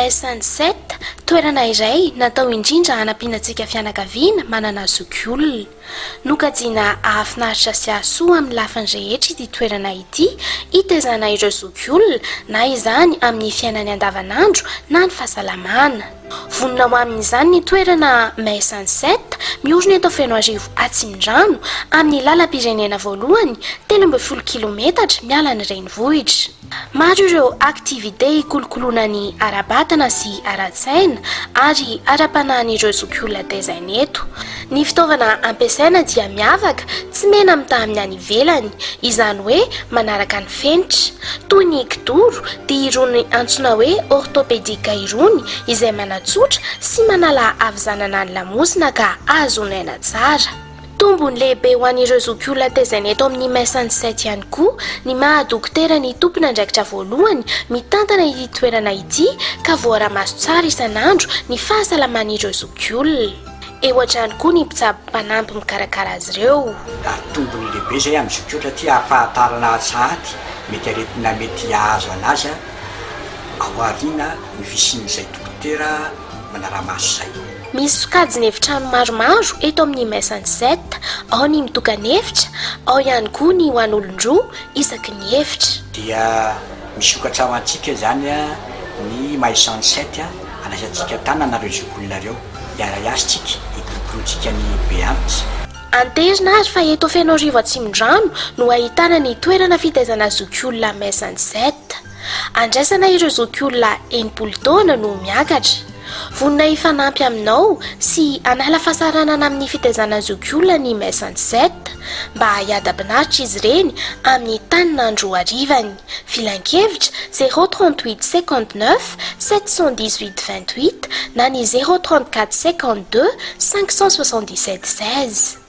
My Sunset, toerana iray natao indrindra hanampiana antsika fianakaviana manana zokiolona. Nokajiana hahafinaritra sy hahasoa amin'ny lafiny rehetra ity toerana ity hitaizana ireo zokiolona na izany amin'ny fiainany andavanandro na ny fahasalamana. Vonona ho amin'izany ny toerana My Sunset, miorina eto Fenoarivo Atsimondrano, amin'ny lalam-pirenena voalohany, 13 kilometatra miala ny renivohitra. Maro ireo activités hikolokoloana ny ara-batana sy ara-tsaina ary ara-panahin'ireo zokiolona tezaina eto. Ny fitaovana ampiasaina dia miavaka, tsy mena mitaha amin'ny any ivelany, izany hoe manaraka ny fenitra. Toy ny kidoro dia irony antsoina hoe orthopédique irony izay manatsotra sy manala havizanana ny lamosina ka ahazoana aina tsara. Tombony lehibe ho an'ireo zokiolona tezaina eto amin'ny My Sunset ihany koa ny maha dokotera ny tompon'andraikitra voalohany mitantana ity toerana ity ka voara-maso tsara isan'andro ny fahasalaman'ireo zokiolona. Eo hatrany koa ny mpitsabo mpanampy mikarakara azy ireo. Ary tombony lehibe izay amin'ny zokiolona aty ahafahantarana sahady mety aretina mety hahazo an'azy ao aoriana ny fisian'izay dokotera manara-maso izay. Misy sokajin'efitrano maromaro eto amin'ny My Sunset, ao ny mitokan'efitra, ao ihany koa ny ho an'olon-droa isaky ny efitra. Dia misokatra ho antsika izany ny My Sunset, andraisantsika tanana ireo zokiolona ireo, hiara-hiasa tsika, hikolokoloantsika ny be antitra. Anterina ary fa eto Fenoarivo Atsimondrano no ahitana ny toerana fitaizana zokiolona My Sunset. Andraisana ireo zokiolona 60 taona no miakatra. Vonona hifanampy aminao sy hanala fahasaranana amin'ny fitaizana zokiolona ny My Sunset mba hiadam-pinaritra izy ireny amin'ny tanin'andro harivany. Filankevitra, 038 59 718 28 na ny 034 52 577 16.